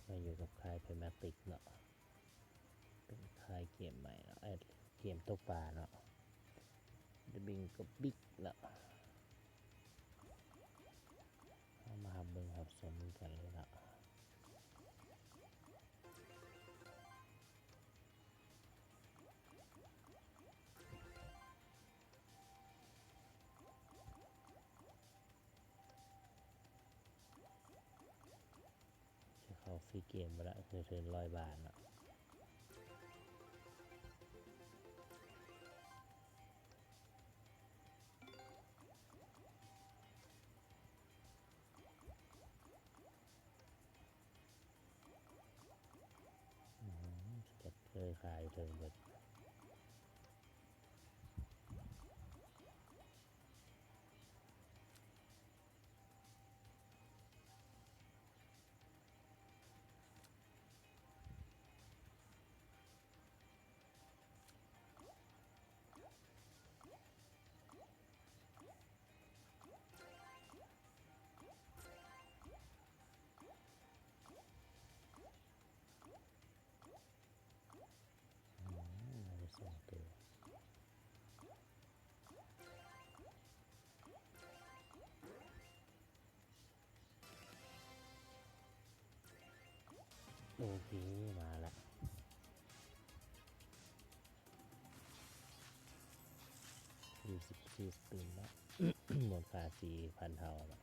ມາຢູ່ກັບຄ້າຍ Prismatic ເນາະ ເປັນຄ້າຍເກມໃໝ່ເນາະ ເອີ ເກມຕົກປາເນາະ The Bingo Big ເນາະ ເຮົາມາຮັບເບິ່ງຮັບຊົມນຳກັນເລີຍເນາະ. ຊິເຂົ້າຟຣີເກມບໍ່ລະ ຄືເທີນຮ້ອຍບາດເນາະ. ອືມ ສະແກດເຈີຄາຢູ່ເທິງເບິດ. ອືມ ໄດ້ສອງໂຕ. ໂອເຄ ມາລະ ສີ່ສິບສີ່ສະປິນລະ ມູນຄ່າສີ່ພັນເທົ່າລະ.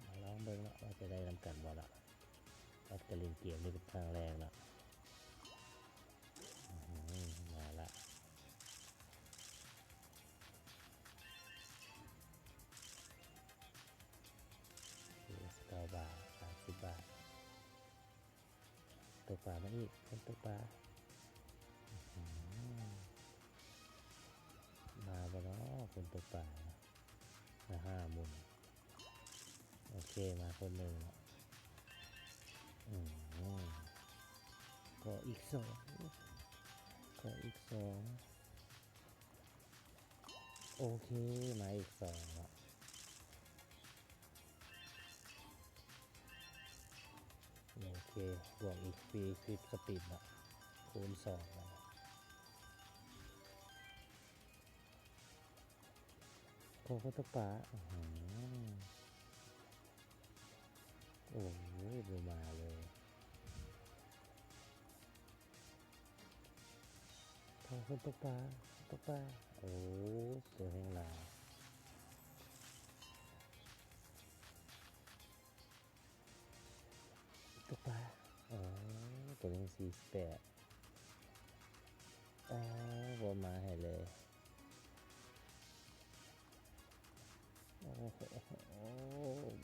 ມາລອງເບິ່ງເນາະ ວ່າຈະໄດ້ນຳກັນບໍ່ລະ. ແອັດກະຫຼິ້ນເກມນີ້ເປັນຄັ້ງແລກເນາະ. ອືມ ມາລະ ເກົ້າບາດ ສາມສິບບາດ. ຕົກປາມາອີກ ຄົນຕົກປາ. ອືມ ມາບໍ່ເນາະ ຄົນຕົກປາ ມາຫ້າໝູ່. ໂອເຄ ມາຄົນໜຶ່ງເນາະ. ອືມ ຂໍອີກສອງ ຂໍອີກສອງ. ໂອເຄ ມາອີກສອງເນາະ. ໂອເຄ ບວກອີກສີ່ສິບສະປິນເນາະ ຄູນສອງເນາະ. ໂອ້ໂຫ ຕົກປາ ອືມ ໂອ້ຍ ບໍ່ມາເລີຍ. ໂອ້ໂຫ ຕົກປາ ຕົກປາ ໂອ້ ໂຕແຮງຫຼາຍ. ຕົກປາ ອໍ ໂຕນີ້ສີ່ສິບແປດ. ອໍ ບໍ່ມາໃຫ້ເລີຍ. ໂອ້ໂຫ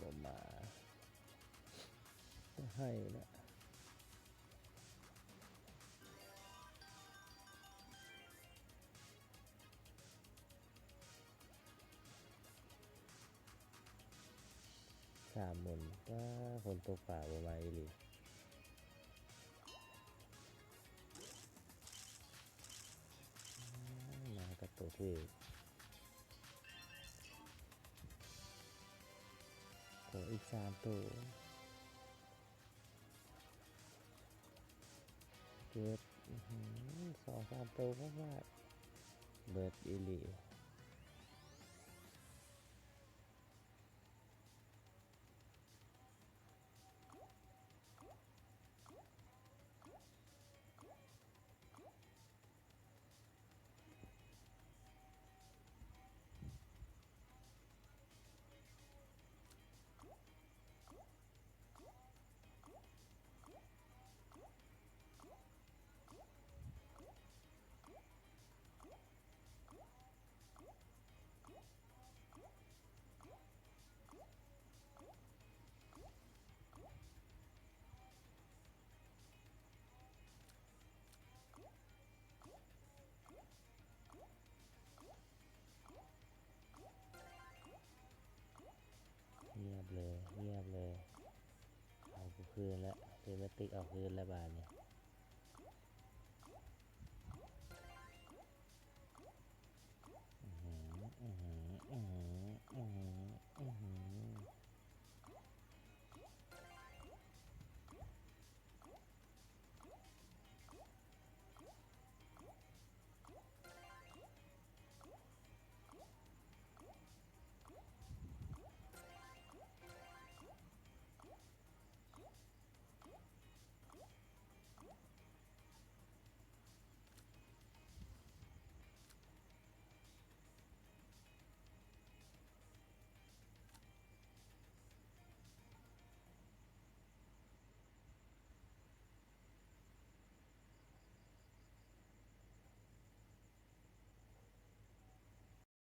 ບໍ່ມາ ບໍ່ໃຫ້ລະ. ສາມໝູນ ປ້າ ຄົນຕົກປາບໍ່ມາອີ່ຫຼີ. ມາກັບໂຕຖືກ ໂອ້ ອີກສາມໂຕ. ເກັບ ອືຫື ສອງສາມໂຕ ພາດ ເບິດອີ່ຫຼີ. ງຽບເລີຍ ງຽບເລີຍ. ເອົາຄືນລະ ເທມາຕິກເອົາຄືນລະບາດນີ້.